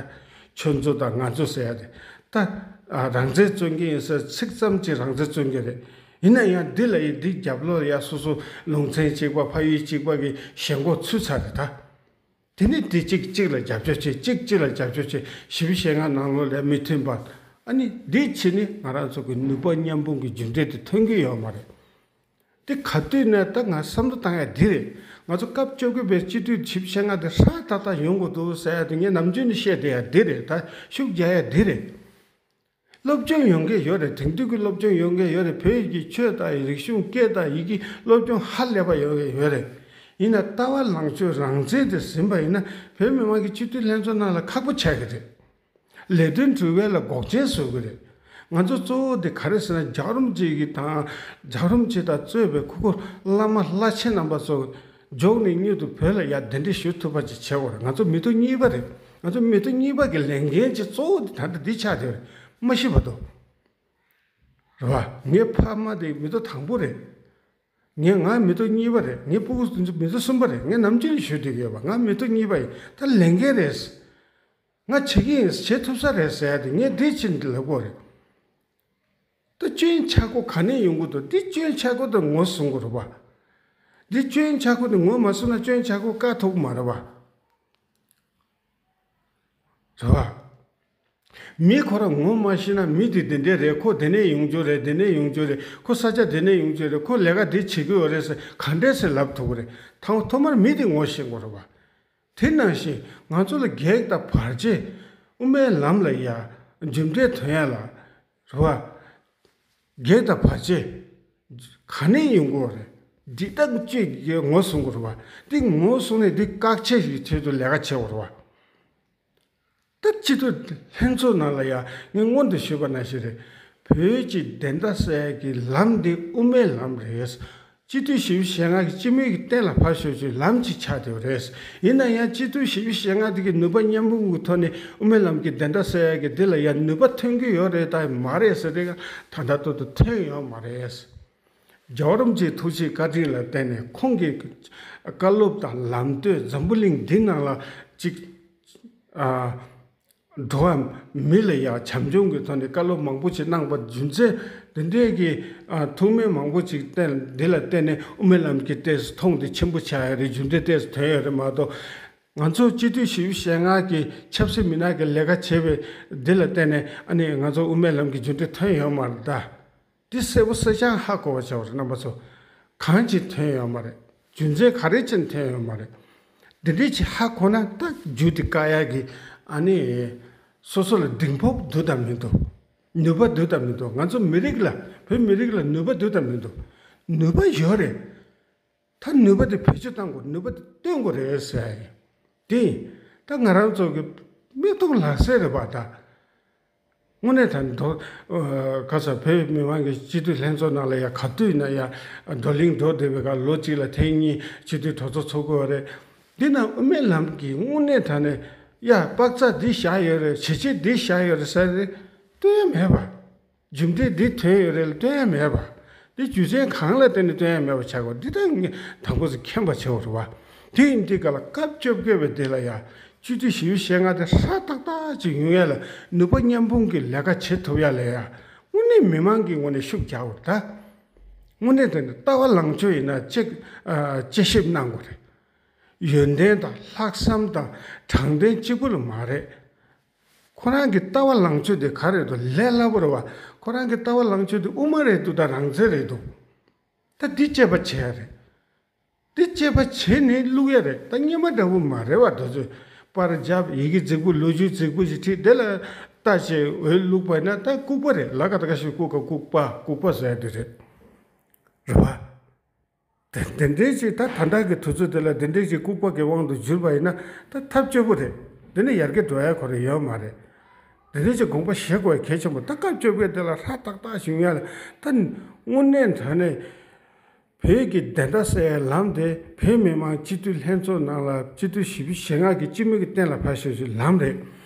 ཁྱོད་ཚོ་དང་ང་ཚོ་ཟེར་ཡ་དེ། ད་ཨ་རང་བཙན་རྩོད་མཁན་ཡིན་ཟེར་ཚིག་ཙམ་གྱིས་རང་བཙན་རྩོད་མཁན་རེད། ཡིན་ན་ཡང་འདི་ལ་ཡི་འདི་རྒྱབ་ལོགས་ལ་ཡ་སོ་སོ་ལུང་ཚན་གཅིག་པ་ཕ་ཡུལ་གཅིག་པ་གི་ཞེན་ཁོག་ཚུད་ཚར་རེད་ད། དེ་ནི་དེ་གཅིག་གཅིག་ལ་རྒྱབ་སྐྱོར་བྱེད། གཅིག་གཅིག་ལ་རྒྱབ་སྐྱོར་བྱེད། བཞི་བཅུ་ཞེ་ལྔ་ནང་ལོགས་ལ་མི་མཐུན་པ། ཨ་ནི་འདི་ཕྱིན་ནི་ང་རང་ཚོ་གི་ནུས་པ་མཉམ་སྤུངས་ཀྱི་རྒྱུ་འབྲས་དེ་ཐོན་གྱི་ཡོད་མ་རེད། དེ་ག་དུས་ནས་ད་ང་བསམ་བློ་བཏང་ཡ་འདི་རེད། ང་ཚོ་སྐབས་བཅོ་བརྒྱད་པའི་སྤྱི་འཐུས་བཞི་བཅུ་ཞེ་ལྔ་དེ་ཧྲག་ཏག་ཏག་ཡོང་དགོས་འདུག་ཟེར་ཡ་དེ་ངས་ནམ་རྒྱུན་ནས་བཤད་བསྡད་ཡ་འདི་རེད། ད་ཤུགས་རྒྱག་ཡ་འདི་རེད། སློབ་སྦྱོང་ཡོང་གི་ཡོད་རེད། དེང་དུས་ཀྱི་སློབ་སྦྱོང་ཡོང་གི་ཡོད་རེད། བོད་ཀྱི་ཆོས་དང་རིག་གཞུང་སྐད་དང་ཡི་གེ་སློབ་སྦྱོང་ཧ་ལས་པ་ཡོང་གི་ཡོད་རེད། ཡིན་ན་ལྟ་བ་ལངས་ཕྱོགས་རང་བཙན་དེ་ཟིན་པ་ཡིན་ན་བོད་མི་མང་གི་སྤྱི་འཐུས་ལྷན་ཚོགས་ནང་ལ་ཁག་པོ་ཆགས་ཀྱི་རེད། ལས་དོན་སྒྲུབ་ཡས་ལ་འགོག་རྐྱེན་བཟོ་གི་རེད། ང་ཚོ་གཙོ་བོ་དེ་ག་རེ་ཟེར་ན་རྒྱལ་བ་རིན་པོ་ཆེ་གི་དང་རྒྱལ་བ་རིན་པོ་ཆེ་དང་གཙོས་པའི་ཁུ་ཁུ་བླ་མ་བླ་ཆེན་རྣམ་པ་ཚོ་མགྱོགས་ནས་མྱུར་དུ་བོད་ལ་ཡར་གདན་འདྲེན་ཞུ་ཐུབ་པ་ཅིག་བྱེད་དགོས་རེད། ང་ཚོ་མི་ཐོག་གཉིས་པ་རེད། ང་ཚོ་མི་ཐོག་གཉིས་པ་གི་ལས་འགན་ཅིག་གཙོ་བོ་དེ་ད་ལྟ་འདི་ཆགས་བསྡད་རེད། མ་ཤི་བར་དུ། རེད་བ། ངའི་ཕ་མ་དེ་མི་ཐོག་དང་པོ་རེད། ངས་ང་མི་ཐོག་གཉིས་པ་རེད། ངའི་སྤུ་གུ་མི་ཐོག་གསུམ་པ་རེད། ངས་ནམ་རྒྱུན་ཞུ་བསྡད་ཀྱི་ཡོད་པ། ང་མི་ཐོག་གཉིས་པ་ཡིན། ད་ལས་འགན་རེད། ང་བྱེད་ཀྱི་ཡིན། བྱེད་ཐུབ་ས་རེད་ཟེར་ཡ་དེ་ངས་འདི་ཕྱིན་ལབ་དགོས་རེད། ད་སྐྱོན་ཆག་སྒོ་ག་ནས་ཡོང་གི་འདུག་འདི་སྐྱོན་ཆག་སྒོ་དེ་ངོས་བཟུང་དགོས་རེད་པ། འདི་སྐྱོན་ཆག་སྒོ་དེ་ངོས་མ་བཟུང་ན་སྐྱོན་ཆག་སྒོ་བཀག་ཐུབ་ཀྱི་མ་རེད་པ། རེད་པ། མི་ཁོ་རང་ངོ་མ་ཤེས་ན་མི་དེ་དེ་འདྲས་རེད། ཁོ་དེ་ནས་ཡོང་རྒྱུ་རེད། དེ་ནས་ཡོང་རྒྱུ་རེད། ཁོ་ས་ཆ་དེ་ནས་ཡོང་རྒྱུ་རེད། ཁོ་ལས་ཀ་དེ་བྱེད་ཀྱི་ཡོད་རེད་ཟེར་ག་འདྲས་ཟེར་ལབ་ཐུབ་ཀྱི་རེད། ཐ་ཐོག་མར་མི་དེ་ངོ་ཤེས་དགོས་རེད་པ། དེ་ནང་བཞིན་ང་ཚོ་ལ་གེགས་དང་བར་ཆད། དབུ་མའི་ལམ་ལ་ཡ་རྒྱུ་འབྲས་ཐོན་ཡ་ལ། རེད་པ། གེགས་དང་བར་ཆད་ག་ནས་ཡོང་གི་ཡོད་རེད། འདི་ལྟ་བུ་ཅིག་ངོས་བཟུང་དགོས་རེད་པ། འདི་ངོས་བཟུང་ནས་འདི་བཀག་ཆ་ཞིག་ཆེད་དུ་ལས་ཀ་བྱེད་དགོས་རེད་པ། ད་སྤྱི་འཐུས་ལྷན་ཚོགས་ནང་ལ་ཡ་ངས་སྔོན་དུ་ཞུས་པ་ནང་བཞིན་རེད། བོད་ཀྱི་བདེན་མཐའ་གསལ་ཡ་གི་ལམ་འདི་དབུ་མའི་ལམ་རེད། སྤྱི་འཐུས་བཞི་བཅུ་ཞེ་ལྔ་གི་སྤྱི་མོས་ཀྱི་གཏན་ལ་ཕབ་ཤོག་ཅིག་ལམ་ཅིག་ཆགས་བསྡད་པ་རེད། ཡིན་ན་ཡང་སྤྱི་འཐུས་བཞི་བཅུ་ཞེ་ལྔ་དེ་གི་ནུས་པ་མཉམ་སྤུངས་ཀྱི་ཐོག་ནས་དབུ་མའི་ལམ་གྱི་བདེན་མཐའ་གསལ་ཡ་གི་འདི་ལ་ཡང་ནུས་པ་ཐོན་གྱི་ཡོད་རེད་དམ་མ་རེད་ཟེར་དེ་ག་ད་ལྟ་ཐོག་ཏུ་ཐོན་ཡོད་མ་རེད། རྒྱལ་བ་རིན་པོ་ཆེའི་ཐུགས་རྗེ་བཀའ་དྲིན་ལ་བརྟེན་ནས་ཁོང་གི་བཀའ་སློབ་དང་ལམ་སྟོན་འཛམ་བུ་གླིང་འདི་ནང་ལ་ཅིག་ཨ། འགྲོ་བ་མི་ལ་ཡང་བྱམས་སྐྱོང་གི་ཐོག་ནས་བཀའ་སློབ་མང་པོ་ཅིག་གནང་པ་རྒྱུ་མཚན་འདི་འདྲའི་གི་ཨ་ཐུགས་སྨོན་མང་པོ་ཅིག་བསྟན། འདི་ལ་བརྟེན་ནས་དབུ་མའི་ལམ་གྱི་ལྟས་སུ་མཐོང་དེ་ཆེན་པོ་ཆགས་ཡོད་རེད། རྒྱུ་འབྲས་ལྟས་སུ་ཐོན་ཡོད་རེད་མ་གཏོགས། ང་ཚོ་སྤྱི་འཐུས་བཞི་བཅུ་ཞེ་ལྔ་གི་ཆབ་སྲིད་མི་སྣ་གི་ལས་ཀ་བྱས་པའི་འདི་ལ་བརྟེན་ནས་ཨ་ནི་ང་ཚོ་དབུ་མའི་ལམ་གྱི་རྒྱུ་འབྲས་ཐོན་ཡོད་མ་རེད་ད། འདི་གསལ་པོ་གསལ་རྐྱང་ཧ་གོ་བ་བྱ་བ་རེད་རྣམ་པ་ཚོ། གང་ཅི་ཐོན་ཡོད་མ་རེད། རྒྱུ་མཚན་ག་རེ་ཅན་ཐོན་ཡོད་མ་རེད། འདི་འདྲའི་ཅིག་ཧ་གོ་ན་ད་རྒྱུ་དེ་བཀག་ཡག་གི་ཨ་ནི་སོ་སོ་ལ་གདེང་སྤོབས་འདུག་དམ་མི་འདུག་ནུས་པ་འདུག་དམ་མི་འདུག་ང་ཚོ་མི་རིགས་ལ་བོད་མི་རིགས་ལ་ནུས་པ་འདུག་དམ་མི་འདུག་ནུས་པ་ཡོད་རེད། ད་ནུས་པ་དེ་བེད་སྤྱོད་གཏང་དགོས། ནུས་པ་དེ་སྟོན་དགོས་རེད་ཟེར་ཡ་ཡིན། དེ་ཡིན། ད་ང་རང་ཚོ་གི་མིག་མཐོང་ལག་ཟིན་རེད་པ་ད། དངོས་གནས་ད་མདོ་ཨ་ག་ས་བོད་མི་མང་གི་སྤྱི་འཐུས་ལྷན་ཚོགས་ནང་ལ་ཡ་ག་དུས་ན་ཡ་བགྲོ་གླེང་འགྲོ་བསྡད་པའི་སྐབས་ལོ་གཅིག་ལ་ཐེངས་གཉིས་སྤྱི་འཐུས་གྲོས་ཚོགས་ཚོགས་དགོས་པ་རེད། འདི་ན་དབུ་མའི་ལམ་གྱི་དངོས་གནས་ད་ནས་ཡ་དཔག་ཚད་འདི་བཞག་ཡོད་རེད། བྱས་རྗེས་འདི་བཞག་ཡོད་རེད་ཟེར་རེད། སྟོན་ཡ་མེད་པ། རྒྱུ་འབྲས་འདི་ཐོན་ཡོད་རེད་ལ་སྟོན་ཡ་མེད་པ། འདི་རྒྱུ་མཚན་གང་ལ་བརྟེན་ནས་སྟོན་ཡ་མེད་པ་ཆགས་དགོས། འདི་ལྟར་ངས་དང་པོ་ཚོ་མཁྱེན་པ་བྱེད་དགོས་རེད་བ། དེ་ཡིན་དུས་ག་ལ་སྐབས་བཅོ་བརྒྱད་པའི་དེ་ལ་ཡ་སྤྱི་འཐུས་བཞི་བཅུ་ཞེ་ལྔ་དེ་ཧྲག་ཏག་ཏག་ཅིག་ཡོང་ཡ་ལ་ནུས་པ་མཉམ་སྤུངས་ཀྱི་ལས་ཀ་བྱེད་ཐུབ་ཡ་ལ་ཡ་དངོས་གནས་མི་མང་གི་ངོས་ནས་ཤུགས་རྒྱག་དགོས་རེད་ད། དངོས་གནས་དེ་ནི་ལྟ་བ་ལངས་ཕྱོགས་ཡིན་ན་དཔྱད་ཨ་དཔྱད་ཞིབ་གནང་དགོས་རེད། ཡོན་ཏན་དང་ལྷག་བསམ་དང་དྲང་བདེན་གཅིག་པུ་ལ་མ་རེད། ཁོ་རང་གི་ལྟ་བ་ལངས་ཕྱོགས་དེ་ག་རེད་འདུག་ལས་སླ་པོ་རེད་བ། ཁོ་རང་གི་ལྟ་བ་ལངས་ཕྱོགས་དེ་དབུ་མ་རེད་འདུག་ད་རང་བཙན་རེད་འདུག་ད་འདི་དཔྱད་པ་བྱེད་ཡ་རེད། འདི་དཔྱད་པ་བྱེད་ནས་བླུག་ཡ་རེད། ད་སྔོན་མ་འདྲ་བོ་མ་རེད་བ། དེ་ཚོས་པར་བརྒྱབ་ཡི་གེ་རྫིག་པོ་ལོ་རྒྱུས་རྫིག་པོ་ཞིག་བྲིས་དེ་ལ་ལྟ་བྱེད་འོས་བླུག་པ་ཡིན་ན་ད་ལྐུགས་པ་རེད། ལ་ཀ་ད་ཀ་ཞིག་ལྐུགས་ཀ་ལྐུགས་པ་ལྐུགས་པ་ཟེར་ཡ་དེ་རེད། རེད་བ། དེ་དེ་འདྲའི་ཅིག་ད་ད་ལྟ་གི་དུས་ཚོད་དེ་ལ་དེ་འདྲའི་ཅིག་ལྐུགས་པ་གི་དབང་དུ་གྱུར་པ་ཡིན་ན་ད་ཐབས་སྐྱོ་པོ་རེད། དེ་ནི་ཡར་རྒྱས་འགྲོ་ཡ་ཁོ་རང་ཡོད་མ་རེད། དེ་འདྲའི་ཅིག་དགོངས་པ་བཞེས་དགོས་ཡ་གལ་ཆེན་པོ། ད་སྐབས་བཅོ་བརྒྱད་དེ་ལ་ཧྲག་ཏག་ཏག་ཞིག་ཡོང་ཡ་ལ་ད་དངོས་གནས་དྲང་གནས་བོད་ཀྱི་བདེན་མཐའ་གསལ་ཡའི་ལམ་དེ་བོད་མི་མང་སྤྱི་འཐུས་ལྷན་ཚོགས་ནང་ལ་སྤྱི་འཐུས་བཞི་བཅུ་ཞེ་ལྔ་གི་སྤྱི་མོས་ཀྱི་གཏན་ལ་ཕབ་ཤོག་ཅིག་ལམ་རེད།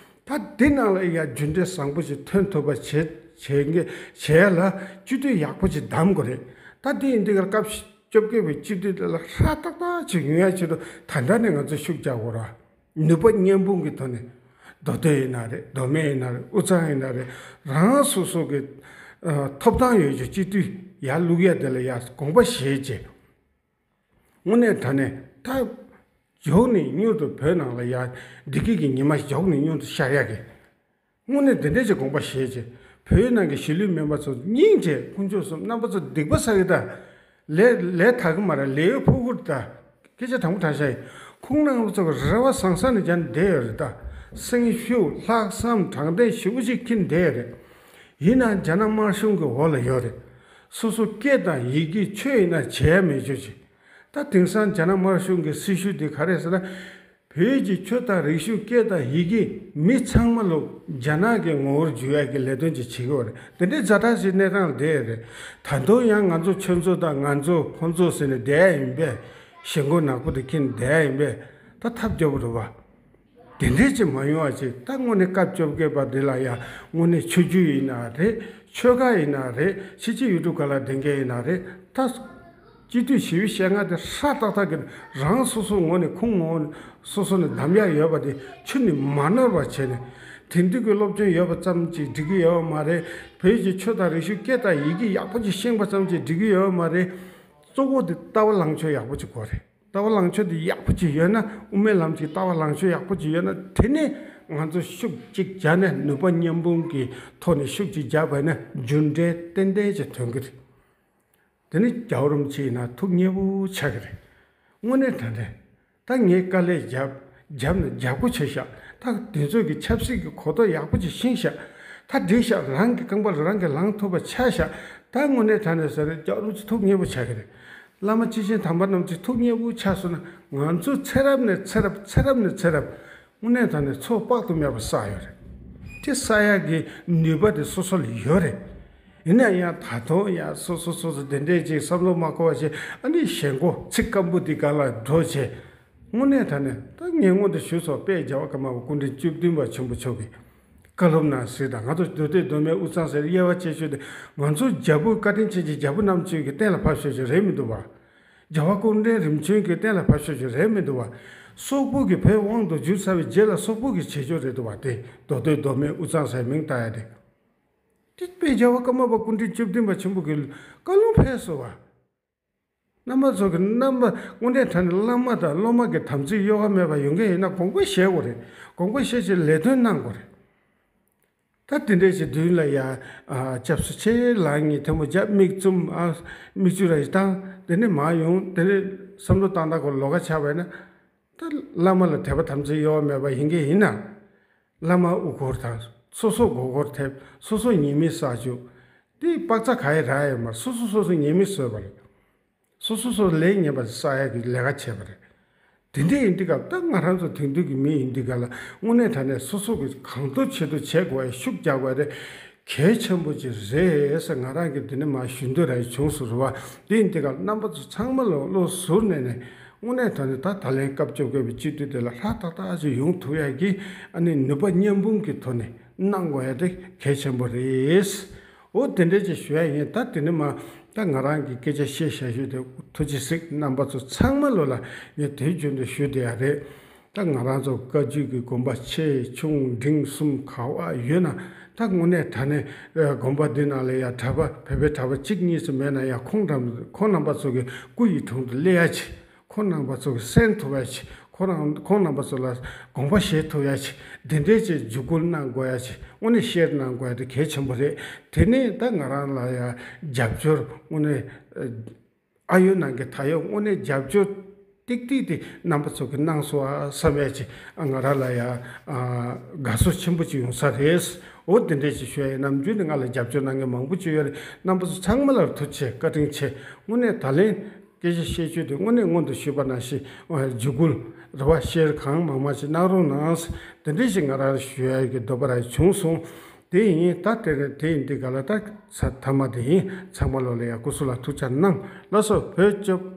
ད་འདི་ནང་ལ་ཡ་རྒྱུ་འབྲས་བཟང་པོ་ཞིག་ཐོན་ཐུབ་པ་བྱེད་བྱེད་བྱེད་ཡ་ལ་སྤྱི་འཐུས་ཡག་པོ་ཞིག་གདམ་དགོས་རེད། ད་འདི་ཡིན་དུས་ཀར་སྐབས་བཅོ་བརྒྱད་པའི་སྤྱི་འཐུས་དེ་ལ་ཧྲག་ཏག་ཏག་ཅིག་ཡོང་ཡ་ཆེད་དུ་ད་ལྟ་ནས་ང་ཚོ་ཤུགས་རྒྱག་དགོས་ར། ནུས་པ་མཉམ་སྤུངས་ཀྱི་ཐོག་ནས་མདོ་སྟོད་ཡིན་ན་རེད། མདོ་སྨད་ཡིན་ན་རེད། དབུས་གཙང་ཡིན་ན་རེད། རང་སོ་སོ་གི་ཨ་ཐོབ་ཐང་ཡོད་ཀྱི་སྤྱི་འཐུས་ཡར་བླུག་ཡ་དེ་ལ་ཡ་དགོངས་པ་བཞེས་བྱས། དངོས་གནས་དྲང་གནས་ད་ མགྱོགས་ནས་མྱུར་དུ་བོད་ནང་ལ་ཡ་བདེ་སྐྱིད་ཀྱི་ཉི་མ་མགྱོགས་ནས་མྱུར་དུ་ཤར་ཡག་གི། དངོས་གནས་དེ་འདྲས་ཀྱི་དགོངས་པ་བཞེས་བྱས། བོད་ནང་གི་གཞིས་ལུས་སྨན་པ་ཚོ་སྙིང་རྗེ། དཀོན་མཆོག་གསུམ། རྣམ་པ་ཚོ་སྡིག་པ་བསགས་ཀྱི་ད། ལས་ལས་དག་གི་མ་རེད། ལས་འོས་ཕོག་གི་རེད་ད། སྐད་ཆ་དྲང་པོ་དྲང་བཞག་ཡིན། ཁོང་རྣམ་པ་ཚོ་གི་རེ་བ་བཟང་ས་ནས་རྒྱ་ནས་བསྡད་ཡོད་རེད་ད། སེམས་ཤུགས་ལྷག་བསམ་དྲང་བདེན་ཞེ་པོ་ཅིག་འཁྱེར་བསྡད་ཡོད་རེད། ཡིན་ནའང་རྒྱ་ནག་དམར་གཞུང་གི་འོག་ལ་ཡོད་རེད། སོ་སོ་སྐད་དང་ཡི་གེ་ཆོས་ཡིན་ན་བྱས་མེད་ཆོས་ཅིག་ད་དེང་སང་རྒྱ་ནག་དམར་གཞུང་གི་སྲིད་ཤུགས་དེ་ག་རེ་ཟེར་ན། བོད་ཀྱི་ཆོས་དང་རིག་གཞུང་སྐད་དང་ཡི་གེ་མི་ཚང་མ་ལོ་རྒྱ་ནག་གི་ངོ་བོར་འགྱུར་ཡག་གི་ལས་དོན་ཅིག་བྱེད་ཀྱི་ཡོད་རེད། དེ་འདྲའི་ཛ་དྲག་ཅིག་གནས་སྟངས་ལ་བསྡད་ཡོད་རེད། ད་དུང་ཡང་ང་ཚོ་ཁྱོད་ཚོ་དང་ང་ཚོ་ཁོ་ཚོ་ཟེར་ནས་བསྡད་ཡ་ཡིན་པས། ཞེན་ཁོག་ནག་པོ་དེ་འཁྱེར་ནས་བསྡད་ཡ་ཡིན་པས། ད་ཐབས་སྐྱོ་པོ་རེད་བ། དེ་འདྲས་ཅིག་མ་ཡོང་བ་ཅིག་ད་དངོས་གནས་སྐབས་བཅོ་བརྒྱད་པ་འདི་ལ་ཡང་དངོས་གནས་ཆོས་བརྒྱུད་ཡིན་ན་རེད། ཆོལ་ཁ་ཡིན་ན་རེད། ཕྱི་ཕྱི་ཡུལ་གྲུ་ག་ལ་བསྡད་མཁན་ཡིན་ན་རེད། ད་སྤྱི་འཐུས་ཞི་བའི་གཤེགས་ང་དེ་ཧྲ་ཏག་ཏག་གི་རང་སོ་སོ་ངོས་ནས་ཁུངས་ངོས་ནས་སོ་སོ་ནས་གདམ་ཡག་ཡོད་པ་དེ་ཆུ་ནས་མ་ནོར་བ་བྱས་ནས། དེང་དུས་ཀྱི་སློབ་སྦྱོང་ཡོད་པ་ཙམ་གྱིས་འགྲིག་གི་ཡོད་པ་མ་རེད། བོད་ཀྱི་ཆོས་དང་རིག་གཞུང་སྐད་དང་ཡི་གེ་ཡག་པོ་ཅིག་ཤེས་པ་ཙམ་གྱིས་འགྲིག་གི་ཡོད་པ་མ་རེད། གཙོ་བོ་དེ་ལྟ་བ་ལངས་ཕྱོགས་ཡག་པོ་ཅིག་དགོས་རེད། ལྟ་བ་ལངས་ཕྱོགས་དེ་ཡག་པོ་ཅིག་ཡོད་ན། དབུ་མའི་ལམ་གྱི་ལྟ་བ་ལངས་ཕྱོགས་ཡག་པོ་ཅིག་ཡོད་ན། དེ་ནས་ང་ཚོ་ཤུགས་གཅིག་བརྒྱབ་ནས་ནུས་པ་མཉམ་སྤུངས་ཀྱི་ཐོག་ནས་ཤུགས་གཅིག་བརྒྱབ་པ་ཡིན་ན་རྒྱུ་འབྲས་ཏན་ཏན་ཅིག་ཐོན་གྱི་རེད། དེ་ནི་རྒྱལ་བ་རིན་པོ་ཆེ་ཡིན་ན་ཐུགས་མཉེས་པོ་ཆགས་ཀྱི་རེད། དངོས་གནས་དྲང་གནས། ད་ངས་དཀའ་ལས་བརྒྱབ། བརྒྱབ་ན་རྒྱབ་སྒོ་ཕྱེ་ཤག་ད་དེ་ཚོ་གི་ཆབ་སྲིད་ཀྱི་གོ་རྟོགས་ཡག་པོ་ཅིག་ཤེས་ཤག་ད་འགྲིག་ཤག་རང་གི་རྐང་པ་ལ་རང་གིས་ལངས་ཐུབ་པ་ཆགས་ཤག་ད་དངོས་གནས་དྲང་གནས་ཟེར་ན་རྒྱལ་བ་རིན་པོ་ཆེ་ཐུགས་མཉེས་པོ་ཆགས་ཀྱི་རེད། བླ་མ་སྐྱེས་ཆེན་དམ་པ་རྣམས་ཀྱི་ཐུགས་མཉེས་པོ་ཆགས་སོང་ན། ང་ཚོ་ཚེ་རབས་ནས་ཚེ་རབས། ཚེ་རབས་ནས་ཚེ་རབས། དངོས་གནས་དྲང་གནས་ཚོགས་དཔག་ཏུ་མེད་པ་བསགས་ཡོད་རེད། དེ་བསགས་ཡག་གི་ནུས་པ་དེ་སོ་སོ་ལ་ཡོད་རེད། ཡིན་ན་ཡང་ད་དུང་ཡང་སོ་སོ་སོ་སོ་དེ་འདྲས་ཅིག་བསམ་བློ་མ་འཁོར་བ་བྱས། ཨ་ནི་ཞེན་ཁོག་ཚིག་སྐམ་པོ་འདི་སྒང་ལ་འགྲོ་བྱས། དངོས་གནས་དྲང་གནས་ད་ངས་སྔོན་དུ་ཞུས་སོང་། དཔལ་རྒྱལ་བ་ཀརྨ་པ་སྐུ་ཕྲེང་བཅུ་བདུན་པ་ཆེན་པོ་མཆོག་གི་བཀའ་སློབ་ནང་གསལ་དང་། ང་ཚོ་མདོ་སྟོད་མདོ་སྨད་དབུས་གཙང་ཟེར་དབྱེ་བ་ཕྱེ་ཆོག་དེ། ང་ཚོ་རྒྱལ་པོ་བཀའ་དྲིན་ཆེན་གྱི་རྒྱལ་པོ་རྣམ་དཔྱོད་ཀྱིས་གཏན་ལ་ཕབ་ཆོག་ཆོག་རེད་མི་འདུག་བ། རྒྱལ་བ་སྐུ་ཕྲེང་རིམ་བྱོན་གྱིས་གཏན་ལ་ཕབ་ཆོག་ཆོག་རེད་མི་འདུག་བ། སོག་པོ་གིས་བོད་དབང་དུ་བསྒྱུར་ཚར་བའི་རྗེས་ལ་སོག་པོ་གིས་བྱེད་ཆོག་རེད་འདུག་བ། དེ་མདོ་སྟོད་མདོ་སྨད་དབུས་གཙང་ཟེར་མིང་བཏགས་ཡ་དེ། དེ་དཔལ་རྒྱལ་བ་ཀརྨ་པ་སྐུ་ཕྲེང་བཅུ་བདུན་པ་ཆེན་པོ་གི་བཀའ་ལུང་ཕེབས་སོང་བ། རྣམ་པ་ཚོ་གི་རྣམ་པ་དངོས་གནས་དྲང་གནས་བླ་མ་དང་སློབ་མ་གི་དམ་ཚིག་གཡོ་བ་མེད་པ་ཡོང་གི་ཡིན་ན་དགོངས་པ་བཞེས་དགོས་རེད། དགོངས་པ་བཞེས་བྱས་ལས་དོན་གནང་དགོས་རེད། ད་དེ་འདྲས་ཞིག་མདུན་ལ་ཡ། ཨ། སྐྱབས་སུ་མཆི། ལག་གཉིས་ཐལ་མོ་སྦྱར། མིག་བཙུམ། ཨ། མིག་ཆུ་ར་ཞིག་བཏང་། དེ་ནས་མར་ཡོང་། དེ་ནས་བསམ་བློ་བཏང་སྟངས་ཁོ་ལོགས་ཀ་ཆགས་པ་ཡིན་ན། ད་བླ་མ་ལ་དད་པ་དམ་ཚིག་གཡོ་བ་མེད་པ་ཡིན་གྱི་ཡིན་ན། བླ་མ་དབུ་སྐོར་དང་། སོ་སོ་མགོ་སྐོར་ཐེབས། སོ་སོ་ཉེས་དམིགས་བསགས་བཅུག་དེ་དཔག་ཚད་ག་ཡེ་རག་ཡོད་མ་རེད། སོ་སོ་སོ་སོ་ཉེས་དམིགས་བཟོས་པ་རེད། སོ་སོ་སོ་ལས་ངན་པ་བསགས་ཡག་གི་ལས་ཀ་བྱས་པ་རེད། དེ་འདྲ་ཡིན་དུས་སྐབས། ད་ང་རང་ཚོ་དེང་དུས་ཀྱི་མི་ཡིན་དུས་སྐབས་ལ་དངོས་གནས་དྲང་གནས་སོ་སོ་གི་གང་ཐུབ་ཅི་ཐུབ་བྱེད་དགོས་ཡ། ཤུགས་རྒྱག་དགོས་ཡ་དེ་གལ་ཆེན་པོ་ཅིག་རེད་ཟེར་ང་རང་གིས་དེ་ནས་མར་ཞུ་འདོད་ར་བྱུང་སོང་རེད་བ། དེ་ཡིན་དུས་སྐབས་རྣམ་པ་ཚོ་ཚང་མ་ལ་བློ་གཟུར་གནས་ནས། དངོས་གནས་དྲང་གནས་ད་ད་ལན་སྐབས་བཅོ་བརྒྱད་པའི་སྤྱི་འཐུས་དེ་ལ་ཧྲ་ཏག་ཏག་ཅིག་ཡོང་ཐུབ་ཡ་གི། ཨ་ནི་ནུས་པ་མཉམ་སྤུངས་ཀྱི་ཐོག་ནས་གནང་དགོས་ཡ་དེ་གལ་ཆེན་པོ་རེད། འོ་དེ་འདྲས་ཅིག་ཞུ་ཡ་ཡིན། ད་དེ་ནས་མར་ད་ང་རང་གི་སྐད་ཆ་བཤད་བཞག་རྒྱུ་དེ་ཐུགས་རྗེ་གཟིགས། རྣམ་པ་ཚོ་ཚང་མ་ལོ་ལ་ངས་དུས་རྒྱུན་དུ་ཞུ་བསྡད་ཡ་རེད། ད་ང་རང་ཚོ་བཀའ་བརྒྱུད་ཀྱི་དགོན་པ་ཆེ་ཆུང་འབྲིང་གསུམ་ག་པར་ཡོད་ན། ད་དངོས་གནས་དྲང་གནས་དགོན་པ་འདི་ནང་ལ་ཡ་གྲྭ་པ། བོད་པའི་གྲྭ་པ་གཅིག་གཉིས་སུ་མེད་ན་ཡ། ཁོང་རྣམ་ཁོང་རྣམ་པ་ཚོ་གི་སྐུ་ཡི་དྲུང་དུ་སླེབས་ཡ་ཅིག་ཁོང་རྣམ་པ་ཚོ་གིས་གསན་ཐུབ་ཡ་ཅིག་ཁོ་རང་ཁོང་རྣམ་པ་ཚོ་ལ་དགོངས་པ་བཞེས་ཐུབ་ཡ་ཅིག་འདི་འདྲའི་ཅིག་འཇུག་སྐུལ་གནང་དགོས་ཡ་ཅིག་དངོས་གནས་བཤེར་གནང་དགོས་ཡ་དེ་གལ་ཆེན་པོ་རེད། དེ་ནས་ད་ང་རང་ལ་ཡ་རྒྱབ་སྐྱོར་དངོས་གནས་ཨ་ཡོད་ནང་གི་ད་ཡོད། དངོས་གནས་རྒྱབ་སྐྱོར་ཏིག་ཏིག་དེ་རྣམ་པ་ཚོ་གིས་གནང་སོང་ཨ་བསམ་ཡ་ཅིག་ང་རང་ལ་ཡ་དགའ་བསུ་ཆེན་པོ་ཅིག་ཡོང་ས་རེད། འོ་དེ་འདྲའི་ཅིག་ཞུ་ཡ་ཡིན། ནམ་རྒྱུན་ནས་ང་ལ་རྒྱབ་སྐྱོར་གནང་མཁན་མང་པོ་ཅིག་ཡོད་རེད། རྣམ་པ་ཚོ་ཚང་མ་ལ་ཐུགས་རྗེ་བཀའ་དྲིན་ཆེ། དངོས་གནས་ད་ལན་སྐད་ཆ་བཤད་རྒྱུ་དེ་དངོས་གནས་སྔོན་དུ་ཞུས་པ་ནང་བཞིན་འཇུག་སྐུལ་རེ་བ་བཤེར་གང་མང་མང་ཞིག་གནང་རོགས་གནང་། དེ་འདྲ་ཞིག་ང་རང་ཞུ་ཡ་གི་འདོད་པ་རང་བྱུང་སོང་། དེ་ཡིན་ད་དེ་རེད། དེ་ཡིན་དུས་ག་ལ་ད་ཚ་མཐའ་མ་དེ་ཡིན། ཚང་མ་ལོ་ལ་ཡ་སྐུ་གཟུགས་ལ་ཐུགས་ཅག་གནང་། ལགས་སོ། བོད་སྐྱོབ།